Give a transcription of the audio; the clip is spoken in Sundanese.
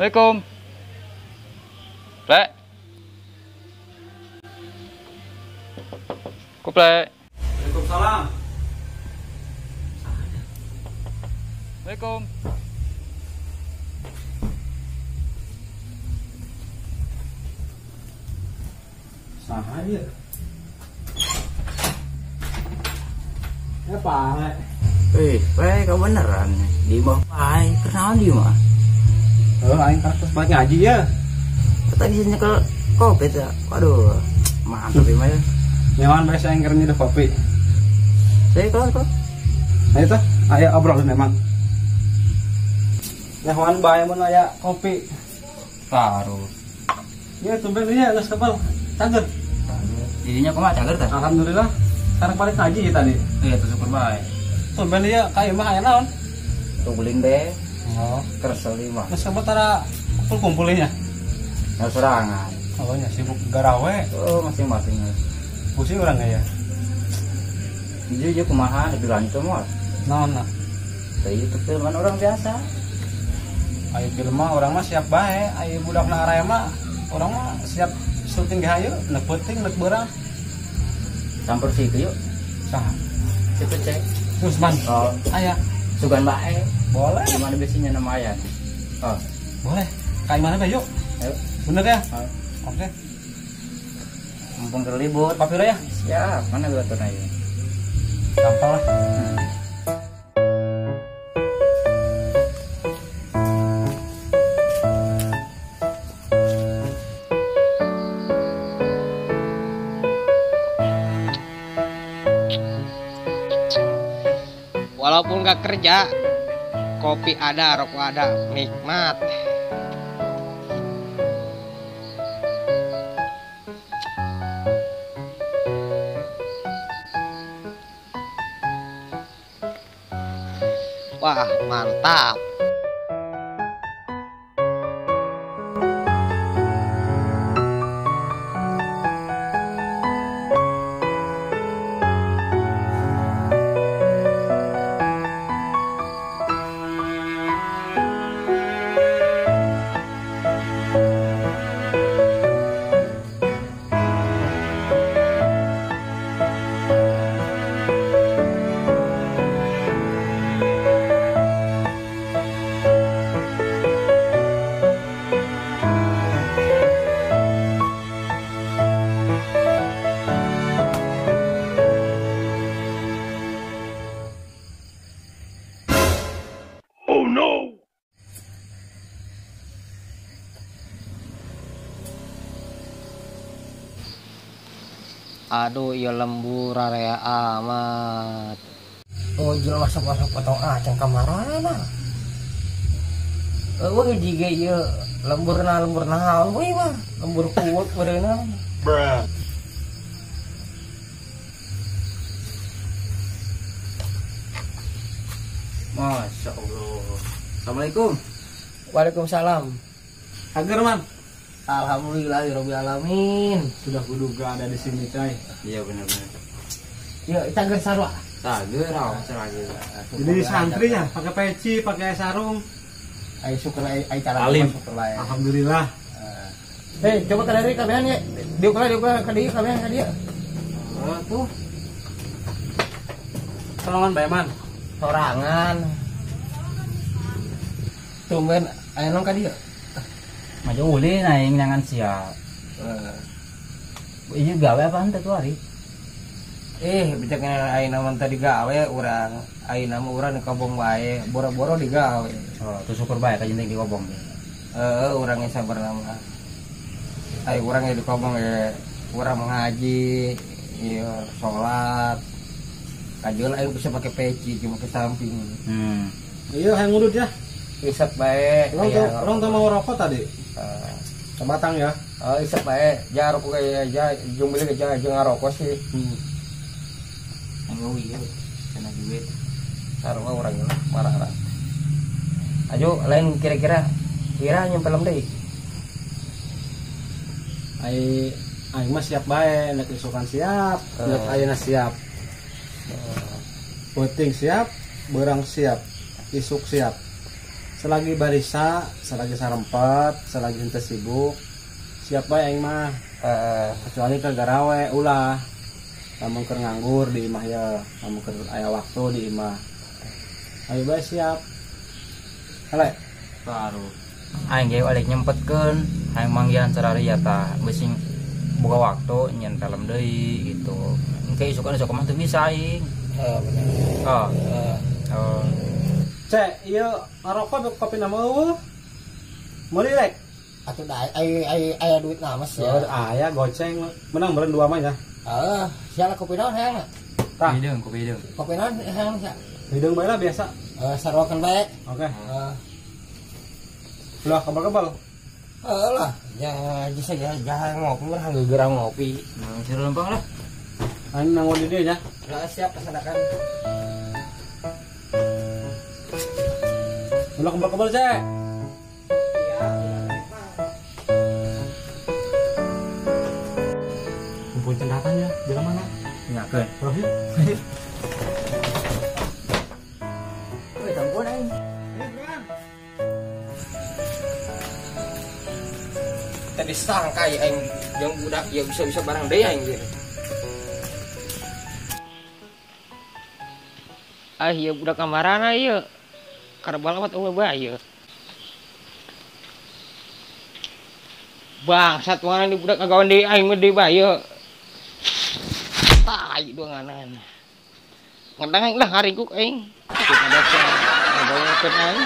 Assalamualaikum. Plek. Kuplek. Waalaikumsalam. Assalamualaikum. Saha ieu? Ya Pak. Pak, kau beneran di bawah Pak, kenaon di mah? Oh, aing karakter balik ngaji ya. Tadi nyekel kopi tuh. Waduh, mantap ya mah. Nyaman bae saya keur nyeduh kopi. Saya keluar kok. Nah itu, ayo obrolin memang. Nyaman bae mun aya kopi. Taruh. Ya tumben ieu geus kebal. Cager. Jadinya kumaha cager tah? Alhamdulillah. Sekarang balik ngaji ya tadi. Iya, tuh syukur bae. Tumben ieu ka imah aya naon? Tungguling bae. Oh, kesel imah. Geus kebal tara kumpul-kumpulnya. Nah, sorangan. Oh, nya sibuk garawe. Oh, masing-masing. Pusing urang ya. Jujur kumaha lebih lanjut mah. Naon nah? Teu itu filman orang biasa. Ayo film mah urang mah siap bae, ayo budakna araya mah urang mah siap syuting ge hayu, nek peuting nek beurang. Campur sih itu yuk. Saha? Si Pecek. Usman. Oh, aya. Sugan bae. Boleh. Di mana biasanya nama aya? Oh, boleh. Kayak mana bae yuk? Ayo. Bener ya? Oh. Oke. Mumpung terlibur. Papiro ya? Siap, mana gua tuh ayo. Gampang lah. Walaupun gak kerja, kopi ada, rokok ada, nikmat. Wah, mantap. Aduh, iya lembur area amat. Oh, jelas masuk-masuk potong acang kamarana. Eueuh jiga ieu lembur na lembur naon we mah, lembur kuat bereuna. Bruh. Masya Allah. Assalamualaikum. Waalaikumsalam. Agar man. Alhamdulillahirabbil alamin. Sudah kuduga ada di sini, coy. Iya benar-benar. Ya, cager sarua. Cager, cager. Jadi santrinya pakai peci, pakai sarung. Ayo syukur ai cara syukur lah. Alhamdulillah. Hei, coba ka dari kabehan ya. Diuk lah, ka dieu kabehan ka dieu. Oh, tuh. Sorangan bae man. Sorangan. Tumben aya nong ka dieu. Maju ulin aing nyangan siap. Iya gawe apa henteu tuh hari? Bicara aing nama tadi gawe urang, aing nama urang di kobong wae, boro-boro digawe. Oh, tuh syukur bae ka jeneng di kobong. Heeh, urang geus sabar nama. Aing urang di kobong ge, urang mengaji, ieu salat. Kajeun aing bisa pakai peci, cuma ke samping. Iya, hayang ngudut ya. Isep bae. Orang tuh mau rokok tadi. Sebatang ya. Oh, isep bae. Ja rokok ge ja jeung beli ge ja jeung ngarokok sih. Anggo ieu cenah duit. Sarua urang ge marah-marah. Ayo lain kira-kira kira nyem film deui. Ai aing mah siap bae, nek isukan siap, nek ayeuna siap. Peuting siap, beurang siap, isuk siap. Selagi barisa, selagi sarempat, selagi henteu sibuk, siap bae aing mah. Kecuali ke garawe ulah. Lamun keur nganggur di imah ya, lamun keur aya waktu di imah. Ayo bae siap. Hale. Baru. Aing ge balik nyempetkeun, hayang manggihan sararea tah, beusi boga waktu nyen film deui gitu. Engke isukan sok mah teu bisa aing. Heeh, bener. Oh. Heeh. Oh. Cek, ieu ngarokok kopi nama eueuh. Meuli rek. Atuh da aya duit na mas Ya, ya. aya goceng menang meureun dua mah nya. Heeh, sia kopi naon hayang? Tah, Hideung kopi hideung. Kopi naon hayang sia? hideung bae lah biasa. Heeh, sarwakeun bae. Oke. Heeh. Ulah kebal-kebal. Heeh lah, ya bisa ya jangan ngopi mah gegerang ngopi. Nah, seru lempang lah. Aing nanggon di dieu nya. Lah siap pesanakan. Ulah kebal-kebal, Cek. Kumpul cendakannya, jalan mana? Nyakeun. Oh, yuk. Woi, tampun aing. Tadi sangka ya aing jeung budak ya bisa-bisa barang deui aing ge. Ah ieu budak kamarana ieu. Karbala mah eueuh bae ieu. Bangsat mana di budak kagawan deui aing mah deui bae ieu. Tai doanganan. Ngedang aing lah ngaringkuk aing. Kita ada ngagawekeun aing.